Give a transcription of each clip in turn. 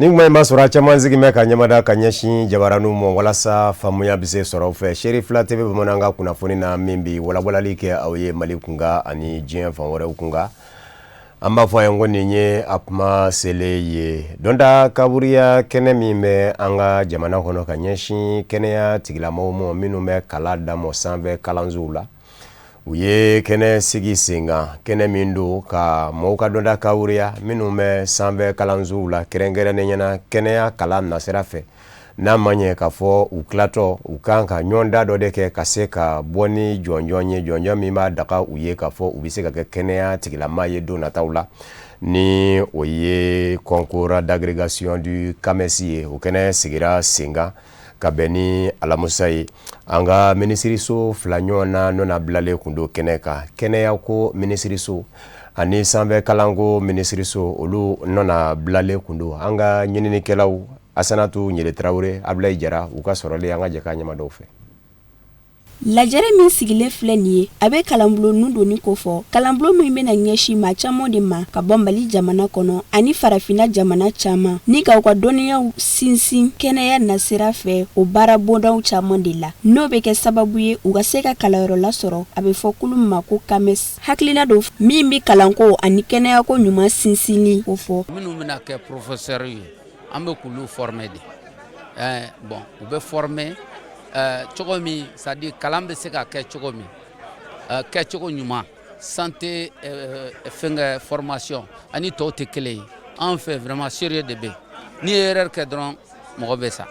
Ni kuma in b'a sɔrɔ a caman sigi bɛ ka ɲɛmada ka ɲɛsin jabaraninw ma walasa faamuya bɛ se sɔrɔ u fɛ. Seeri fila TV bamanankan kunnafoni na min bi walawalali kɛ aw ye Mali kunkan ani diɲɛ fan wɛrɛw kunkan. An b'a fɔ a ye ko nin ye a kuma selen ye. Dɔnta kaburiya kɛnɛ min bɛ an ka jamana kɔnɔ ka ɲɛsin kɛnɛya tigilamɔgɔw ma minnu bɛ kalan damɔ sanfɛ kalansow la, u ye kɛnɛ sigi sen kan, kɛnɛ min don ka mɔgɔw ka dɔnta kaburiya minnu bɛ sanfɛ kalansow la, kɛrɛnkɛrɛnnenya na kɛnɛya kalan nasira fɛ. N'a ma ɲɛ k'a fɔ u tilatɔ, u kan ka ɲɔgɔndan dɔ de kɛ ka se ka bɔ ni jɔnjɔn ye, jɔnjɔn min b'a daga u ye k'a fɔ u bɛ se ka kɛ kɛnɛya tigilama ye don nataw la, ni o ye concours d'agrégation du CAMES ye. O kɛnɛ sigira sen kan ka bɛn ni alamisa ye. An ka minisiriso fila ɲɔgɔn na nɔnabilalen kun don kɛnɛ kan, kɛnɛyako minisiriso ani sanfɛ kalanko minisiriso, olu nɔnabilalen kun don. An ka ɲininikɛlaw Asanatu Ɲele Tarawele, Abulayi Jara, u ka sɔrɔlen, an ka jɛ k'a ɲɛmada fɛ. Lajɛrɛ min sigilen filɛ nin ye, a bɛ kalanbulon nun donni kofɔ, kalanbulon min bɛna ɲɛsin maa caman de ma ka bɔ Mali jamana kɔnɔ ani farafinna jamana caman, ni ka u ka dɔnniyaw sinsin kɛnɛya nasira fɛ o baara bondaw caman de la, n'o bɛ kɛ sababu ye u ka se ka kalanyɔrɔ lasɔrɔ. A bɛ fɔ kulu min ma ko CAMES, hakilina don min bɛ kalanko ani kɛnɛyako ɲuman sinsinni kofɔ. Minnu bɛna kɛ professeur ye, an bɛ k'olu former de. Bon, u bɛ former cogo min, c'est à dire kalan bɛ se ka kɛ cogo min, kɛcogo ɲuman, santé fɛnkɛ formation ani tɔw tɛ kelen ye. An fɛ, vraiment, sérieux de bɛ yen. N'i ye erreur kɛ dɔrɔn, mɔgɔ bɛ sa.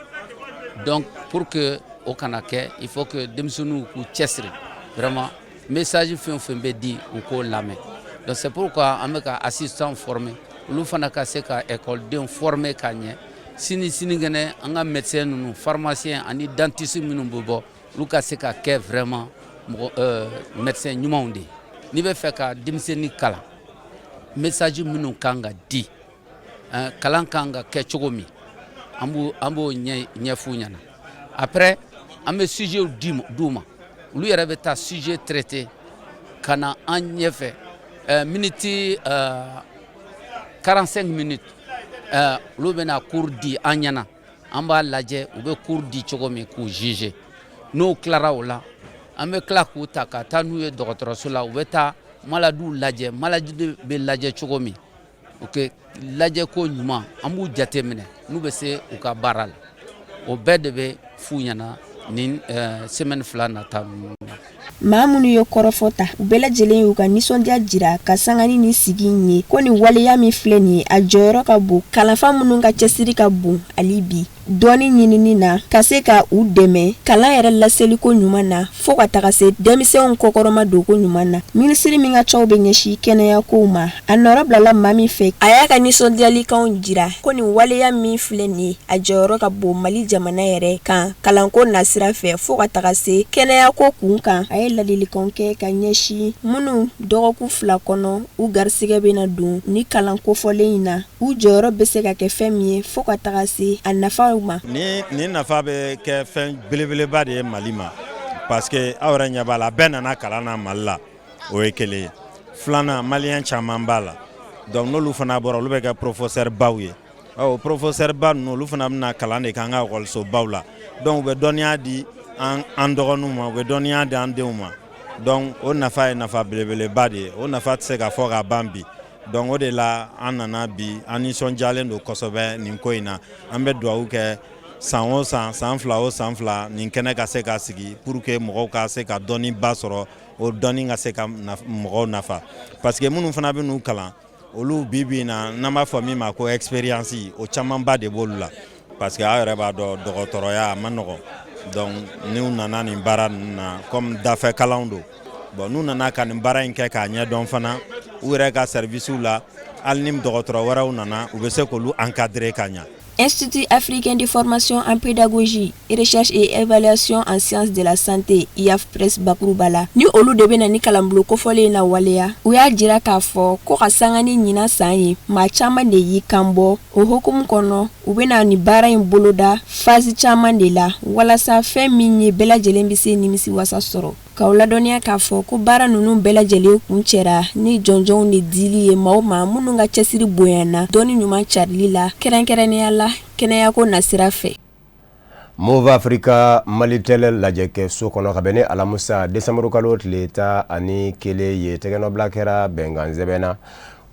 Donc pour que o kana kɛ, il faut que denmisɛnninw k'u cɛsiri vraiment, message fɛn o fɛn bɛ di, u k'o lamɛn. Donc c'est pourquoi an bɛ ka assistant former, olu fana ka se ka ekɔlidenw former ka ɲɛ. Sini sinikɛnɛ, an ka médecin ninnu, pharmacien ani dentiste minnu bɛ bɔ, olu ka se ka kɛ vraiment mɔgɔ médecin ɲumanw de ye. N'i bɛ fɛ ka denmisɛnnin kalan, message minnu kan ka di, kalan kan ka kɛ cogo min, an b'o ɲɛf'u ɲɛna. Après, an bɛ sujet di d'u ma, olu yɛrɛ bɛ taa sujet traiter ka na an ɲɛfɛ miniti 45 minutes, olu bɛna cours di an ɲɛna. An b'a lajɛ u bɛ cours di cogo min, k'u juger. N'o tilara o la, an bɛ tila k'u ta ka taa n'u ye dɔgɔtɔrɔso la. U bɛ taa maladiw lajɛ, maladie bɛ lajɛ cogo min, ok, lajɛ ko ɲuman. An b'u jate minɛ n'u bɛ se u ka baara la. O bɛɛ de bɛ f'u ɲɛna nin semaine 2 nata ninnu na. Maa minnu ye kɔrɔfɔ ta, u bɛɛ lajɛlen y'u ka nisɔndiya jira ka sanga ni nin sigi in ye, ko nin waleya min filɛ nin ye, a jɔyɔrɔ ka bon. Kalanfa minnu ka cɛsiri ka bon hali bi dɔɔni ɲinini na ka se ka u dɛmɛ kalan yɛrɛ laseliko ɲuman na, fo ka taga se denmisɛnw kɔkɔrɔma donko ɲuman na. Minisiri min ka cɛw bɛ ɲɛsin kɛnɛyako ma, a nɔrɔ bilala maa min fɛ, a y'a ka nisɔndiyalikanw jira ko nin waleya min filɛ nin ye, a jɔyɔrɔ ka bon Mali jamana yɛrɛ kan kalanko nasira fɛ, fo ka taga se kɛnɛyako kun kan. A ye ladilikanw kɛ ka ɲɛsin minnu dɔgɔkun 2 kɔnɔ, u garisɛgɛ bɛna don ni kalan kofɔlen in na, u jɔyɔrɔ bɛ se ka kɛ fɛn min ye, fo ka taga se a nafaw ma. Ni nin nafa bɛ kɛ fɛn belebeleba de ye Mali ma, parce que aw yɛrɛ ɲɛ b'a la, bɛɛ nana kalan na Mali la. O ye kelen ye. Filanan, malien caman b'a la. Donc n'olu fana bɔra, olu bɛ kɛ professeur baw ye. Ɔ professeur ba ninnu, olu fana bɛna kalan de kɛ an ka ekɔlisobaw la. Donc u bɛ dɔnniya di an dɔgɔninw ma, u bɛ dɔnniya di an denw ma. Donc o nafa ye nafa belebeleba de ye. O nafa tɛ se ka fɔ ka ban bi. Donc o de la an nana bi, an nisɔndiyalen don kosɛbɛ nin ko in na. An bɛ dugawu kɛ, san o san, san 2 o san 2, nin kɛnɛ ka se ka sigi pour que mɔgɔw ka se ka dɔnniba sɔrɔ, o dɔnni ka se ka mɔgɔw nafa, parce que minnu fana bɛ n'u kalan, olu bi bi in na, n'an b'a fɔ min ma ko expérience, o camanba de b'olu la, parce que aw yɛrɛ b'a dɔn, dɔgɔtɔrɔya a ma nɔgɔn. Donc n'u nana nin baara ninnu na, comme dafɛ kalanw don, bon, n'u nana ka nin baara in kɛ k'a ɲɛdɔn fana, u yɛrɛ ka service la, hali ni dɔgɔtɔrɔ wɛrɛw nana, u bɛ se k'olu encadrer ka ɲa. Institut africain de formation en pédagogie, recherche et évaluation en sciences de la santé, IAFPRES bakuruba la, ni olu de bɛna ni kalanbulon kofɔlen in na waleya, u y'a jira k'a fɔ ko ka sanga ni ɲinan san ye, maa caman de y'i kan bɔ. O hukumu kɔnɔ, u bɛna ni baara in boloda phase caman de la, walasa fɛn min ye, bɛɛ lajɛlen bɛ se nimisi wasa sɔrɔ. K'aw ladɔnniya k'a fɔ ko baara ninnu bɛɛ lajɛlen kuncɛra ni jɔnjɔnw de dili ye maaw ma minnu ka cɛsiri bonyana dɔnni ɲuman carili la, kɛrɛnkɛrɛnnenya la kɛnɛyako nasira fɛ. Moov Africa Malitel lajɛkɛ so kɔnɔ ka bɛn ni alamisa desanburu kalo tile 11 ye, tɛgɛnɔbila kɛra bɛnkan sɛbɛn na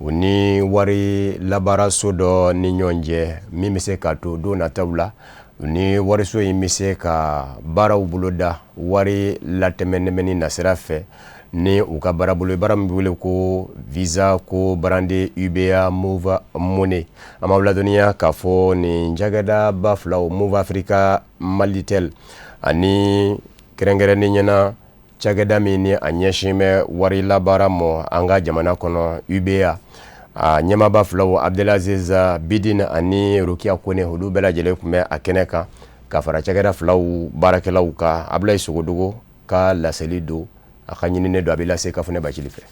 u ni wari labaaraso dɔ ni ɲɔgɔn cɛ, min bɛ se ka to don nataw la u ni wariso in bɛ se ka baaraw boloda wari latɛmɛnɛmɛni nasira fɛ ni u ka baarabolo baara min bɛ wele ko Visa co-brandé UBA Moov Money. An b'aw ladɔnniya k'a fɔ nin cakɛda ba filaw, Moov Africa Malitel ani kɛrɛnkɛrɛnnen ɲɛna cakɛda min ni a ɲɛsin bɛ wari labaara ma an ka jamana kɔnɔ, UBA, a ɲɛmaaba filaw Abdelaziz Bidine ani Rokiya Kone, olu bɛɛ lajɛlen tun bɛ a kɛnɛ kan ka fara cakɛda filaw baarakɛlaw kan. Abulayi Sogodogo ka laseli don, a ka ɲininen don, a bɛ lase Kafunɛ Bacili fɛ.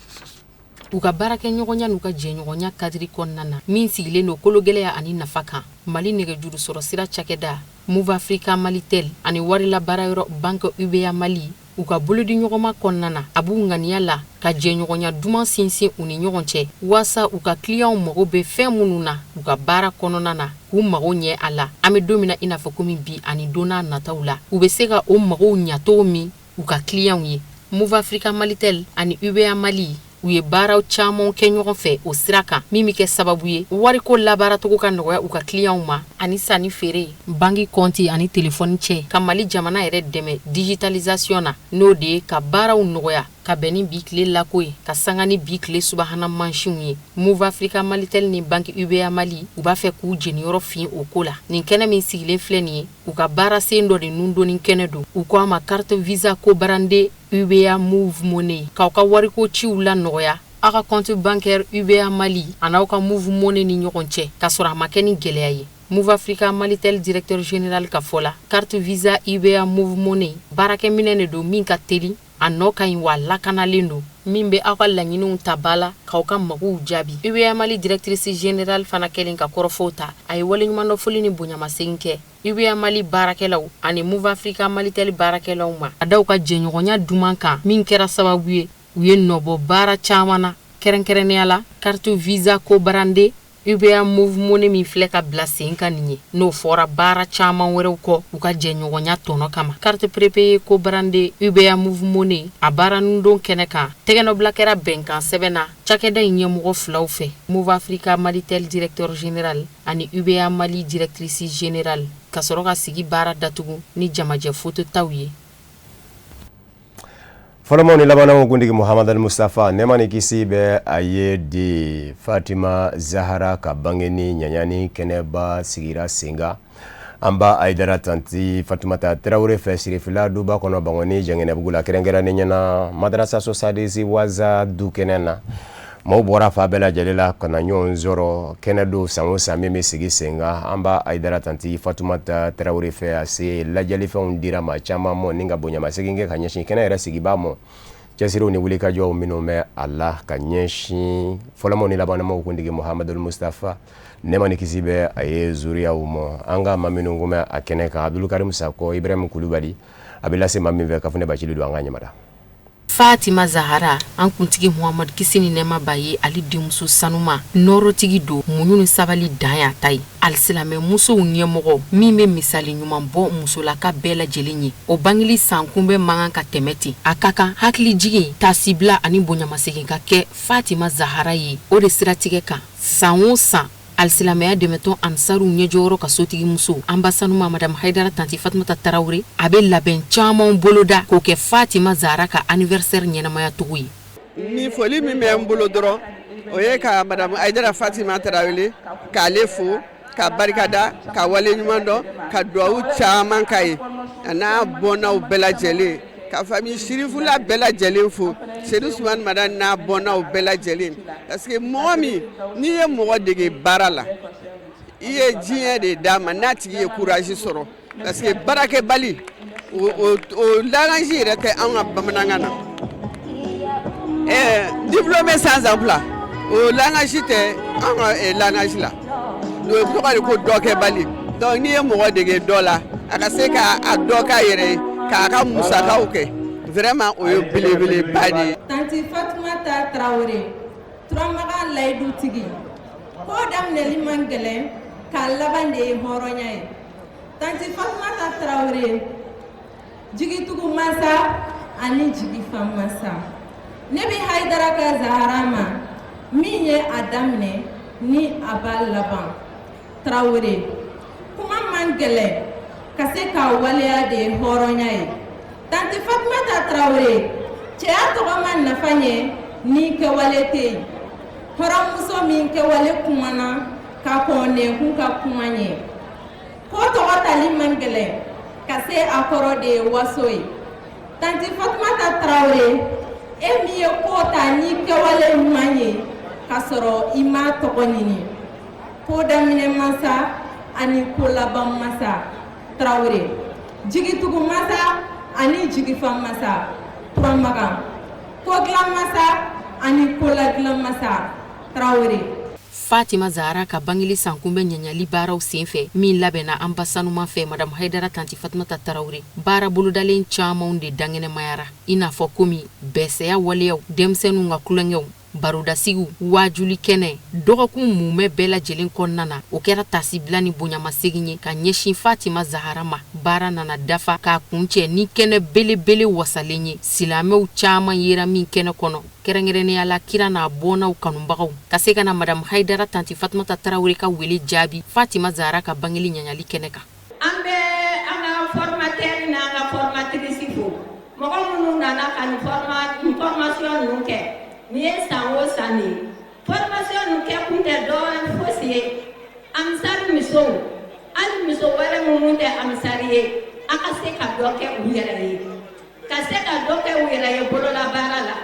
U ka baarakɛɲɔgɔnya n'u ka jɛɲɔgɔnya kadiri kɔnɔna na min sigilen don kologɛlɛya ani nafa kan, Mali nɛgɛjuru sɔrɔ sira cakɛda Moov Africa Malitel ani warilabaarayɔrɔ Banque UBA Mali, u ka bolodiɲɔgɔnma kɔnɔna na, a b'u ŋaniya la ka jɛɲɔgɔnya duman sinsin u ni ɲɔgɔn cɛ, waasa u ka kiliyanw mago bɛ fɛn minnu na u ka baara kɔnɔna na, k'u mago ɲɛ a la. An bɛ don min na i n'a fɔ komi bi ani don n'a nataw la, u bɛ se ka o magow ɲa cogo min u ka kiliyanw ye. Moov Africa Malitel ani UBA Mali, u ye baaraw caman kɛ ɲɔgɔn fɛ o sira kan, min bɛ kɛ sababu ye wariko labaaracogo ka nɔgɔya u ka kiliyanw ma, ani sanni feere, banki kɔnti ani telefɔni cɛ, ka Mali jamana yɛrɛ dɛmɛ digitalisation na, n'o de ye ka baaraw nɔgɔya ka bɛn ni bi tile lako ye, ka sanga ni bi tile subahana mansinw ye. Moov Africa Malitel ni Banque UBA Mali, u b'a fɛ k'u jeniyɔrɔ fin o ko la. Nin kɛnɛ min sigilen filɛ nin ye, u ka baara sen dɔ de nundonni kɛnɛ don. U ko a ma carte Visa co-brandé UBA Moov Money, k'aw ka wariko ciw la nɔgɔya aw ka compte bancaire UBA Mali an'aw ka Moov Money ni ɲɔgɔn cɛ, k'a sɔrɔ a ma kɛ ni gɛlɛya ye. Moov Africa Malitel directeur général ka fɔ la, carte Visa UBA Moov Money baarakɛminɛ de don min ka teli, a nɔ ka ɲi, wa lakanalen don, min bɛ aw ka laɲiniw ta ba la k'aw ka magow jaabi. UBA Mali directrice générale fana kɛlen ka kɔrɔfɔw ta, a ye waleɲumandɔfoli ni bonyamasegin kɛ UBA Mali baarakɛlaw ani Moov Africa Malitel baarakɛlaw ma, a da u ka jɛɲɔgɔnya duman kan min kɛra sababu ye u ye nɔbɔ baara caman na, kɛrɛnkɛrɛnnenya la carte Visa co-brandé UBA Moov Money min filɛ ka bila sen kan nin ye, n'o fɔra baara caman wɛrɛw kɔ u ka jɛɲɔgɔnya tɔnɔ kama. Carte prépayée co-brandé UBA Moov Money, a baara nundon kɛnɛ kan, tɛgɛnɔbila kɛra bɛnkan sɛbɛn na cakɛda in ɲɛmɔgɔ filaw fɛ, Moov Africa Malitel directeur général ani UBA Mali directrice générale, ka sɔrɔ ka sigi baara datugu ni jamajɛ fototaw ye. Fɔlɔmaw ni labannaw kuntigi Muhamadu Mustafa, nɛɛma ni kisi bɛ a ye, de Fatima Zahara ka bange ni ɲaɲani kɛnɛba sigira sen kan an ba Ayidara Tanti Fatumata Tarawele fɛ Sirifila duba kɔnɔ Bankɔni Jɛngɛnɛbugu la, kɛrɛnkɛrɛnnen ɲɛna madarasa Sosadisi Waza du kɛnɛ na. Maaw bɔra fa bɛɛ lajɛlen la ka na ɲɔgɔn sɔrɔ kɛnɛ don san o san min bɛ sigi sen kan an ba Ayidara Tanti Fatumata Tarawele fɛ. A se lajɛlifɛnw dira maa caman ma ni ka bonyamasegin kɛ ka ɲɛsin kɛnɛ yɛrɛ sigibaa ma, cɛsiriw ni wulikajɔw minnu bɛ a la ka ɲɛsin fɔlɔmaw ni labanamaw kuntigi Muhamadu Mustafa, nɛɛma ni kisi bɛ a ye, zuriyaw ma. An ka maa minnu kun bɛ a kɛnɛ kan, Abdulkarim Sakɔ, Ibrahim Kulubali, a bɛ lase maa min fɛ, Kafunɛ Bacili don, an ka ɲamada. Fatima Zahara, an kuntigi Muhamadu, kisi ni nɛɛma b'a ye, ale denmuso sanuma nɔɔrɔtigi don, muɲu ni sabali dan y'a ta ye. Alisilamɛ musow ɲɛmɔgɔ min bɛ misali ɲuman bɔ musolaka bɛɛ lajɛlen ye, o bangeli san kunbɛn man kan ka tɛmɛ ten. A ka kan hakili jigin, tasibila ani bonyamasegin ka kɛ Fatima Zahara ye. O de siratigɛ kan, san o san, alisilamɛya dɛmɛtɔn Ansaru ɲɛjɔyɔrɔ ka sotigi muso, an ba sanuma Madame Hayidara Tanti Fatumata Tarawele, a bɛ labɛn caman boloda k'o kɛ Fatima Zahara ka anniversaire ɲɛnamaya cogo ye. Ni foli min bɛ n bolo dɔrɔn, o ye ka Madame Hayidara Fatima Tarawele k'ale fo, ka barikada, ka wale ɲuman dɔn, ka duwawu caman k'a ye, a n'a bɔnnaw bɛɛ lajɛlen, ka famille Sirifula bɛɛ lajɛlen fo, Sedu Sumani Madani n'a bɔnnaw bɛɛ lajɛlen, parce que mɔgɔ min n'i ye mɔgɔ dege baara la, i ye diɲɛ de d'a ma n'a tigi ye courage sɔrɔ, parce que baarakɛbali o langage yɛrɛ tɛ anw ka bamanankan na. Diplômé sans emploi, o langage tɛ anw ka langage la, o tɔgɔ de ko dɔkɛbali. Donc n'i ye mɔgɔ dege dɔ la, a ka se k'a dɔ k'a yɛrɛ ye, k'a ka musakaw kɛ. Vraiment, o ye belebeleba de ye. Tanti Fatumata Tarawele, Turamagan layidutigi, ko daminɛli man gɛlɛn, k'a laban de ye hɔrɔnya ye. Tanti Fatumata Tarawele, jigitugu masa ani jigifa masa, ne bɛ Hayidara ka Zahara ma min ye a daminɛ ni a b'a laban. Tarawele, kuma man gɛlɛn, ka se k'a waleya de ye hɔrɔnya ye. Tanti Fatumata Tarawele, cɛya tɔgɔ ma nafa ɲɛ ni kɛwale tɛ yen. Hɔrɔnmuso min kɛwale kumana ka kɔn nɛnkun ka kuma ɲɛ. Ko tɔgɔ tali man gɛlɛn, ka se a kɔrɔ de ye waso ye. Tanti Fatumata Tarawele, e min ye ko ta ni kɛwale ɲuman ye k'a sɔrɔ i m'a tɔgɔ ɲini. Ko daminɛ masa ani ko laban masa, Tarawele, jigitugu masa ani jigifa masa, Turamagan, ko dilan masa ani ko ladilan masa, Tarawele. Fatima Zahara ka bangeli sankunbɛn ɲaɲali baaraw senfɛ min labɛnna an ba sanuman fɛ, Madame Hayidara Tanti Fatumata Tarawele, baara bolodalen camanw de dankɛnɛmayara, i n'a fɔ komi bɛsɛya waleyaw, denmisɛnninw ka tulonkɛw, barodasigiw, waajuli kɛnɛ. Dɔgɔkun mumɛ bɛɛ lajɛlen kɔnɔna na, o kɛra tasibila ni bonyamasegin ye ka ɲɛsin Fatima Zahara ma. Baara nana dafa k'a kuncɛ ni kɛnɛ belebele wasalen ye, silamɛw caman yera min kɛnɛ kɔnɔ, kɛrɛnkɛrɛnnenya la kira n'a bɔnnaw kanubagaw, ka se ka na Madame Hayidara Tanti Fatumata Tarawele ka wele jaabi Fatima Zahara ka bangeli ɲaɲali kɛnɛ kan. An bɛ an ka formateur n'an ka formatrice fo, mɔgɔ minnu nana ka nin formation ninnu kɛ. Nin ye san o san de ye. Formation ninnu kɛ kun tɛ dɔwɛrɛ fosi ye, amisari musow, hali muso wɛrɛ minnu tɛ amisari ye, a ka se ka dɔ kɛ u yɛrɛ ye, ka se ka dɔ kɛ u yɛrɛ ye bololabaara la.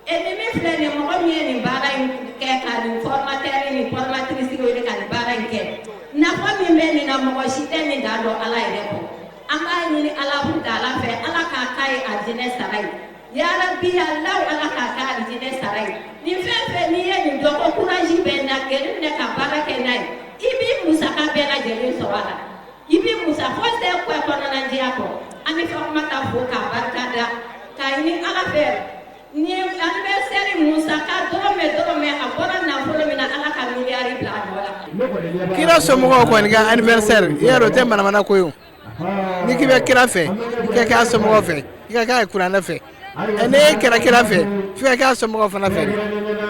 E ni min filɛ nin, mɔgɔ min ye nin baara in kɛ, ka nin formateur ni formatrice wele ka nin baara in kɛ, nafa min bɛ nin na, mɔgɔ si tɛ nin dan dɔn Ala yɛrɛ kɔ. An b'a ɲini Alahu taala fɛ, Ala k'a k'a ye alijinɛ sara ye. Yarabi Alahu, Ala k'a k'a alijinɛ sara ye. Nin fɛn fɛn n'i ye nin dɔn ko courage bɛ na gɛrɛ minɛ ka baara kɛ n'a ye, i b'i musaka bɛɛ lajɛlen sɔrɔ a la, i b'i musa foyi tɛ kɔ kɔnɔna jɛya kɔ. An bɛ Fatumata fo k'a barika da, k'a ɲini Ala fɛ, ni anniversaire musaka dɔrɔmɛ dɔrɔmɛ a bɔra nafolo min na, Ala ka miliyari bila a nɔ la. Kira somɔgɔw kɔni ka anniversaire, i y'a dɔn, o tɛ manamana ko ye. O ni k'i bɛ kira fɛ, i ka k'a somɔgɔw fɛ, i ka k'a kuranɛ fɛ. N'e kɛra kira fɛ, f'i ka k'a somɔgɔw fana fɛ.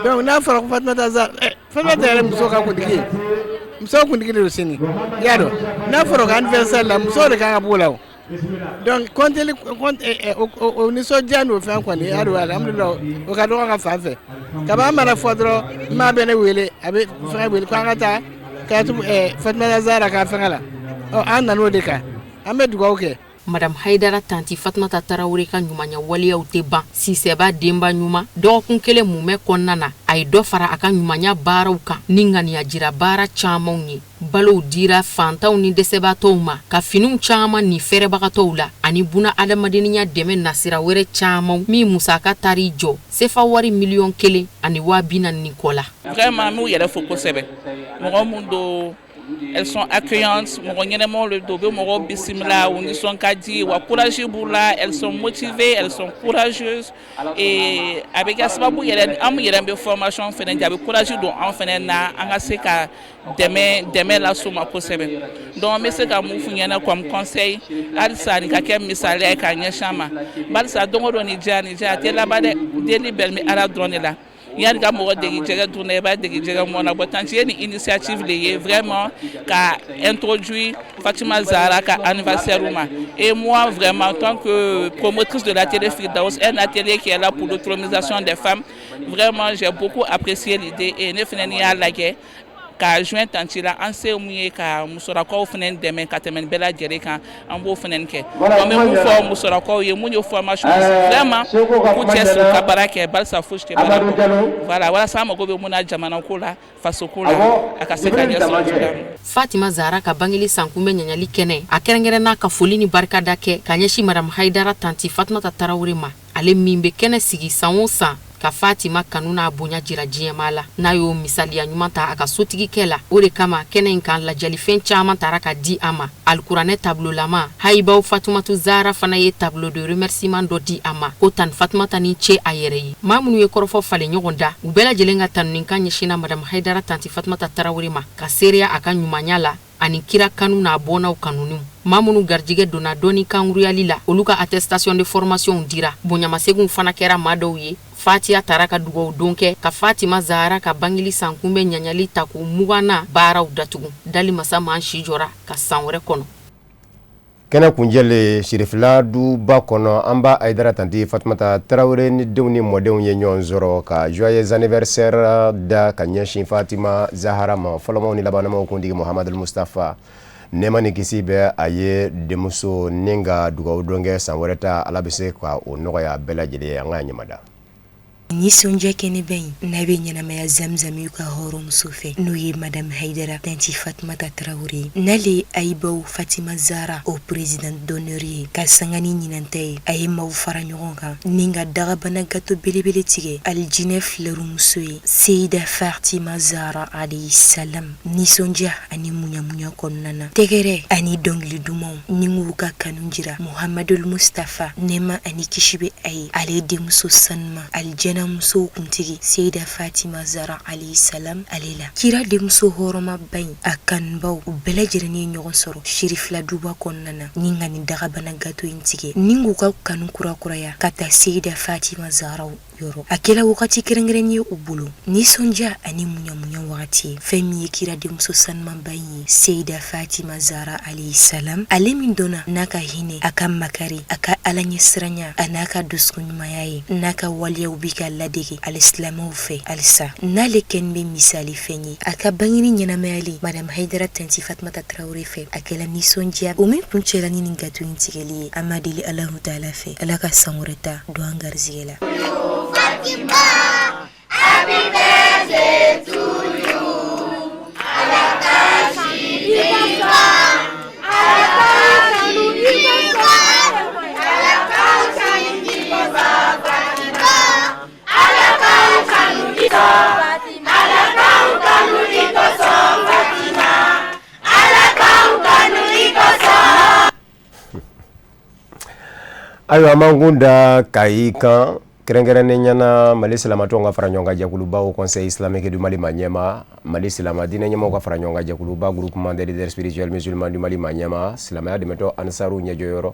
Donc n'a fɔra ko Fatumata Zahara, Fatumata yɛrɛ muso ka kuntigi ye, muso kuntigi de don sini, i y'a dɔn. N'a fɔra o ka anniversaire la, musow de kan ka b'o la. O donc kɔnteli o nisɔndiya n'o fɛn kɔni, i y'a dɔn, alhamdulilah, o ka dɔgɔ ka fan fɛ. Kaban mana fɔ dɔrɔn, maa bɛ ne wele, a bɛ fɛngɛ wele ko an ka taa kayatu Fatumata Zahara ka fɛngɛ la. Ɔ, an nan'o de kan, an bɛ dugawu kɛ. Madame Hayidara Tanti Fatumata Tarawele ka ɲumanya waleyaw tɛ ban. Sisɛba denba ɲuman, dɔgɔkun kelen mumɛ kɔnɔna na, a ye dɔ fara a ka ɲumanya baaraw kan ni ŋaniya jira baara camanw ye. Balow dira fantanw ni dɛsɛbaatɔw ma, ka finiw caman ni fɛrɛbagatɔw la, ani buna adamadenya dɛmɛ nasira wɛrɛ caman min musaka taar'i jɔ sefa wari 1,040,000 ni kɔ la. Vraiment, n b'u yɛrɛ fo kosɛbɛ. Mɔgɔ mun don, elles sont accueillantes, mɔgɔ ɲɛnɛmaw de don, u bɛ mɔgɔw bisimila, u nisɔn ka di wa, courage b'u la. Elles sont motivées, elles sont courageuses et a bɛ kɛ sababu yɛrɛ, an yɛrɛ bɛ formation fɛnɛ di, a bɛ courage don an fɛnɛ na, an ka se ka dɛmɛ las'u ma kosɛbɛ. Donc n bɛ se ka mun f'u ɲɛna comme conseil? Halisa nin ka kɛ misaliya ye k'a ɲɛsin an ma, barisa don o don ni diya ni diya a tɛ laban dɛ. Deli bɛɛ bɛ Ala dɔrɔn de la. Yanni ka mɔgɔ degi jɛgɛ dun na, i b'a degi jɛgɛ mɔn na. Bon, tanti ye nin initiative de ye vraiment ka introduire Fatima Zahara ka anniversaire ma. Et moi, vraiment, en tant que promotrice de l'atelier Firdaus, un atelier qui est là pour l'autonomisation des femmes, vraiment, j'ai beaucoup apprécié l'idée. Et ne fana, n'i y'a lajɛ k'a joint tanti la, an se mun ye ka musolakaw fana dɛmɛ ka tɛmɛ nin bɛɛ lajɛlen kan, an b'o fana kɛ. Bon, n bɛ mun fɔ musolakaw ye mun ye formation, vraiment, u k'u cɛsiri, u ka baara kɛ, barisa fosi tɛ baara kɔ. Voilà, walasa an mago bɛ mun na jamana ko la, faso ko la, a ka se ka ɲɛ sɔrɔ cogoya min. Fatima Zahara ka bangeli sankunbɛn ɲaɲali kɛnɛ, a kɛrɛnkɛrɛnna ka foli ni barikada kɛ ka ɲɛsin Madame Hayidara Tanti Fatumata Tarawele ma, ale min bɛ kɛnɛ sigi san o san. Ka Fatima kanu n'a bonya jira diɲɛmaa la, n'a y'o misaliya ɲuman ta a ka sotigikɛ la. O de kama, kɛnɛ in kan, lajalifɛn caman tara ka di a ma. Alikuranɛ tabulolama Hayibaw Fatumatu Zara fana ye tableau de remerciement dɔ di a ma, ko tan Fatumata ni ce a yɛrɛ ye. Maa minnu ye kɔrɔfɔ falen ɲɔgɔn da, u bɛɛ lajɛlen ka tanunikan ɲɛsinna Madamu Hayidara Tanti Fatumata Tarawele ma, ka seereya a ka ɲumanya la ani kira kanu n'a bɔnnaw kanuniw. Maa minnu garijɛgɛ donna dɔnni kankuruyali la, olu ka attestation de formation dira. Bonyamaseginw fana kɛra maa dɔw ye. Fatiya tara ka dugaw don kɛ ka Fatima Zahara ka bangeli sankunbɛn ɲaɲali tako 20nan baaraw datugu. Dali masa m'an si jɔra ka san wɛrɛ kɔnɔ. Kɛnɛ kuncɛlen Sirifila duba kɔnɔ, an ba Ayidara Tanti Fatumata Tarawele ni denw ni mɔdenw ye ɲɔgɔn sɔrɔ ka joyeux anniversaire da ka ɲɛsin Fatima Zahara ma, fɔlɔmaw ni labanamaw kuntigi Muhamadul Mustafa, nɛɛma ni kisi bɛ a ye, denmuso ni ka dugawu don kɛ san wɛrɛ ta Ala bɛ se ka o nɔgɔya bɛɛ lajɛlen ye. An ka ɲamada. Nisɔndiya kɛnɛba in n'a bɛ ɲɛnamaya Zamzamiw ka hɔrɔnmuso fɛ, n'o ye Madame Hayidara Tanti Fatumata Tarawele ye, n'ale ye Ayibaw Fatima Zara o présidente d'honneur ye, ka sanga ni ɲinanta ye, a ye maaw fara ɲɔgɔn kan ni ka dagabana gato belebele tigɛ alijinɛ filɛrumuso ye, Seyida Fatima Zara alayhi salam. Nisɔndiya ani muɲamuɲa kɔnɔna na, tɛgɛrɛ ani dɔnkili dumanw ni k'u ka kanu jira Muhamadul Mustafa, nɛɛma ani kisi bɛ a ye, ale denmuso sanuma, alijana musow kuntigi, Seyida Fatima Zara alayhi salam, ale la kira denmuso hɔrɔnmaba in, a kanubaw u bɛɛ lajɛlen ye ɲɔgɔn sɔrɔ Sirifila duba kɔnɔna na ni ka nin dagabana gato in tigɛ ni k'u ka kanu kurakuraya ka taa Seyida Fatima Zara yɔrɔ. A kɛra wagati kɛrɛnkɛrɛn ye u bolo, nisɔndiya ani muɲamuɲa wagati ye. Fɛn min ye kira denmuso sanumanba in ye, Seyida Fatima Zara alayhi salam, ale min dɔnna n'a ka hinɛ, a ka makari, a ka Ala ɲɛsiranya, a n'a ka dusukun ɲumanya ye, n'a ka waleyaw bi ka ladege alisilamɛw fɛ halisa, n'ale kɛni bɛ misali fɛn ye. A ka bangeni ɲɛnamayali Madame Hayidara Tanti Fatumata Tarawele fɛ, a kɛla nisɔndiya o min kuncɛla ni nin gato in tigɛli ye. An b'a deli Alahu taala fɛ, Ala ka san wɛrɛ ta don an garisɛgɛ la. Ayiwa, an b'an kun da Kayi kan, kɛrɛnkɛrɛnnenya na Mali silamatɔnw ka fara ɲɔgɔn kan jɛkuluba, Haut Conseil islamique du Mali ma ɲɛma, Mali silama diinɛ ɲɛmɔgɔw ka fara ɲɔgɔn kan jɛkuluba, Groupement des leaders spirituels musulmans du Mali ma ɲɛma, silamɛya dɛmɛtɔ Ansaru ɲɛjɔyɔrɔ,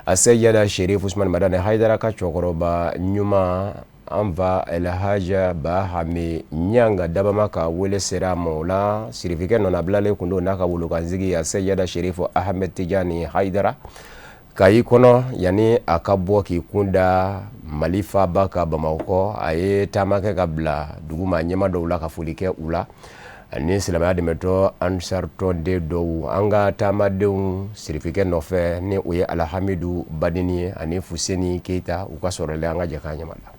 Aseyida Sherif Usman Madani Hayidara ka cɛkɔrɔba ɲuman, an fa Elhaja Bahame Ɲanga Dabama ka wele sera a ma. O la, sirifikɛ nɔnabilalen kun don n'a ka wolokansigi, Aseyida Sherif Ahmed Tijani Hayidara, Kayi kɔnɔ. Yanni a ka bɔ k'i kun da Mali faaba ka Bamakɔ, a ye taama kɛ ka bila dugu maa ɲɛma dɔw la ka foli kɛ u la ani silamɛya dɛmɛtɔ Ansar tɔnden dɔw. An ka taamadenw sirifikɛ nɔfɛ, ni o ye Alhamidu Badini ye ani Fuseni Keyita, u ka sɔrɔlen, an ka jɛ k'a ɲɛma la.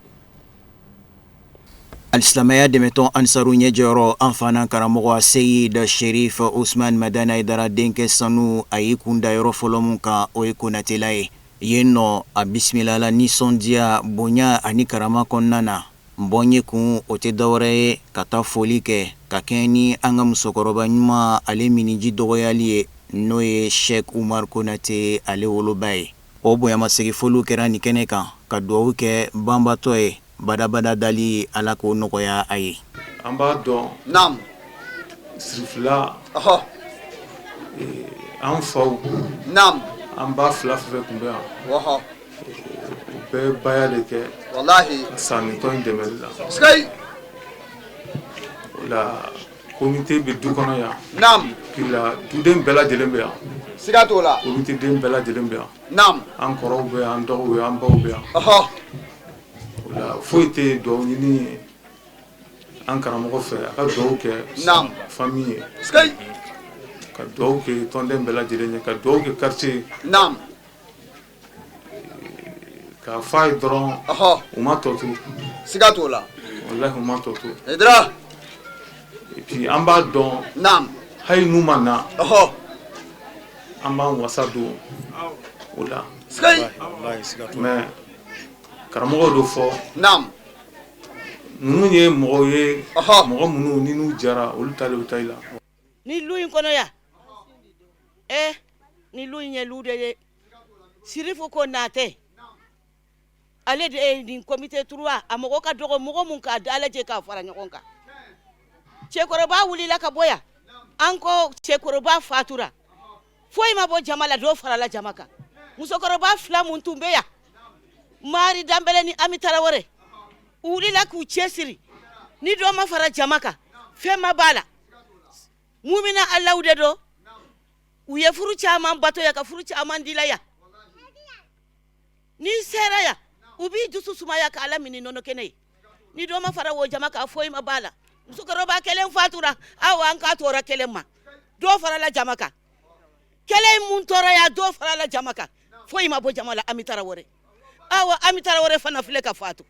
Alisilamɛya dɛmɛtɔn Ansaru ɲɛjɔyɔrɔ, an fana karamɔgɔ Seyid Sherif Usman Madani Hayidara denkɛ sanu, a y'i kun da yɔrɔ fɔlɔ min kan, o ye Konatela ye. Yen nɔ, a bisimilala nisɔndiya, bonya ani karama kɔnɔna na. Bɔnye kun, o tɛ dɔwɛrɛ ye ka taa foli kɛ ka kɛɲɛ ni an ka musokɔrɔba ɲuman ale miniji dɔgɔyali ye, n'o ye Sheikh Umar Konate ale woloba ye. O bonyamasegin foliw kɛra nin kɛnɛ kan ka dugawu kɛ banbatɔ ye, badabada dali Ala k'o nɔgɔya a ye. An b'a dɔn naam Sirifila, an faw, naam an ba fila fɛn fɛn tun bɛ yan, u bɛɛ baya de kɛ walahi ka sa nin tɔn in dɛmɛli la. Sikayi. O la, komite bɛ du kɔnɔ yan. Naam puis la, duden bɛɛ lajɛlen bɛ yan. Siga t'o la. Komite den bɛɛ lajɛlen bɛ yan. Naam An kɔrɔw bɛ yan, an dɔgɔw bɛ yan, an baw bɛ yan. O la, foyi tɛ dugawu ɲini ye an karamɔgɔ fɛ, a ka dugawu kɛ naam famille ye, sikayi ka dugawu kɛ tɔnden bɛɛ lajɛlen ye, ka dugawu kɛ quartier ye. Naam K'a fɔ a ye dɔrɔn, u ma tɔ to. Siga t'o la. Walahi, u ma tɔ to. Hayidara. Et puis an b'a dɔn, hali n'u ma na, an b'an wasa don o la. Sikayi. Mais karamɔgɔ dɔ fɔ, Ninnu ye mɔgɔw ye, mɔgɔ minnu ni n'u jara, olu ta de bɛ taa i la. Ni lu in kɔnɔ yan, eh, ni lu in ye lu de ye. Sirifu Konatɛ, ale de ye nin comité 3, a mɔgɔ ka dɔgɔ, mɔgɔ mun k'a dalajɛ k'a fara ɲɔgɔn kan. Cɛkɔrɔba wulila ka bɔ yan, an ko cɛkɔrɔba fatura, foyi ma bɔ jama la, dɔ farala jama kan. Musokɔrɔba fila mun tun bɛ yan, Mari Danbɛlɛ ni Ami Tarawele, u wulila k'u cɛsiri. Ni dɔ ma fara jama kan, fɛn ma b'a la. Mumina Alaw de don. U ye furu caman bato yan, ka furu caman dila yan. N'i sera yan, u b'i dusu sumaya k'a lamin ni nɔnɔ kɛnɛ ye. Ni dɔ ma fara o jama kan, foyi ma b'a la. Musokɔrɔba kelen fatura, awa, an k'a tora kelen ma, dɔ farala jama kan. Kelen mun tora yan, dɔ farala jama kan, foyi ma bɔ jama la. Ami Tarawele, awa, Ami Tarawele fana filɛ ka fatu.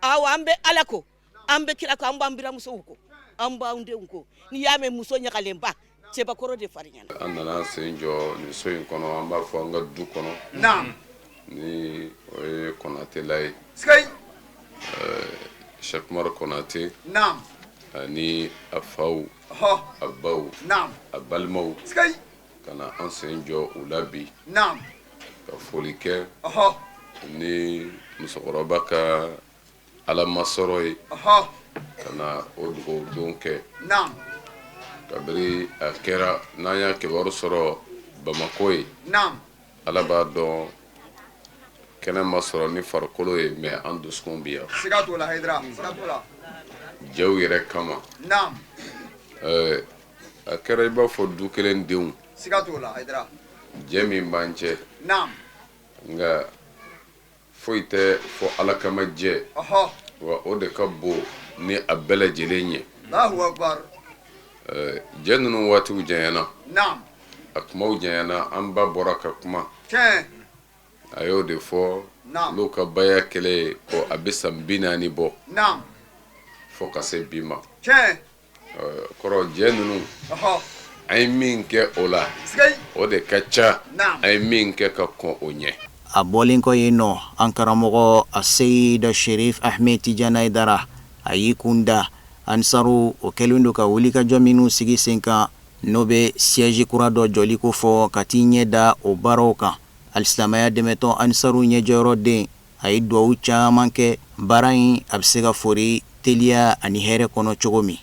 Awa, an bɛ Ala ko, an bɛ kira ko, an b'an biramusow ko, an b'an denw ko. N'i y'a mɛn muso ɲagalenba, cɛbakɔrɔ de fari ɲɛna. An nana sen jɔ nin so in kɔnɔ, an b'a fɔ an ka du kɔnɔ, ni o ye Konatela ye, Cheikh Umar Konate ani a faw, a baw, a balimaw, ka na an sen jɔ u la bi ka foli kɛ ni musokɔrɔba ka ala masɔrɔ ye, ka na o dugawu don kɛ. Kabiri a kɛra n'an y'a kibaru sɔrɔ Bamakɔ ye, Ala b'a dɔn kɛnɛ ma sɔrɔ ni farikolo ye, mais an dusukun bi yan. Siga t'o la, Hayidara, siga t'o la. Jɛw yɛrɛ kama, a kɛra i b'a fɔ du kelen denw. Siga t'o la, Hayidara. Jɛ min b'an cɛ, nka foyi tɛ fɔ Ala kama jɛ, wa o de ka bon ni a bɛɛ lajɛlen ye. Allahu akbar. Jɛ ninnu waatiw janyana, a kumaw janyana, an ba bɔra ka kuma, a y'o de fɔ n'u ka baya kɛlɛ ye ko a bɛ san 40 bɔ fo ka se bi ma. Kɔrɔ jɛ ninnu, an ye min kɛ o la, o de ka ca an ye min kɛ ka kɔn o ɲɛ. A bɔlen kɔ yen nɔ, an karamɔgɔ Aseyid Sherif Ahmed Tijani Hayidara, a y'i kun da Ansaru o kɛlen don ka wulikajɔ minnu sigi sen kan, n'o bɛ siège kura dɔ jɔli ko fɔ, ka t'i ɲɛ da o baaraw kan. Alisilamaya dɛmɛtɔn Ansaru ɲɛjɔyɔrɔ den, a ye dugawu caman kɛ baara in a bɛ se ka fori teliya ani hɛrɛ kɔnɔ cogo min.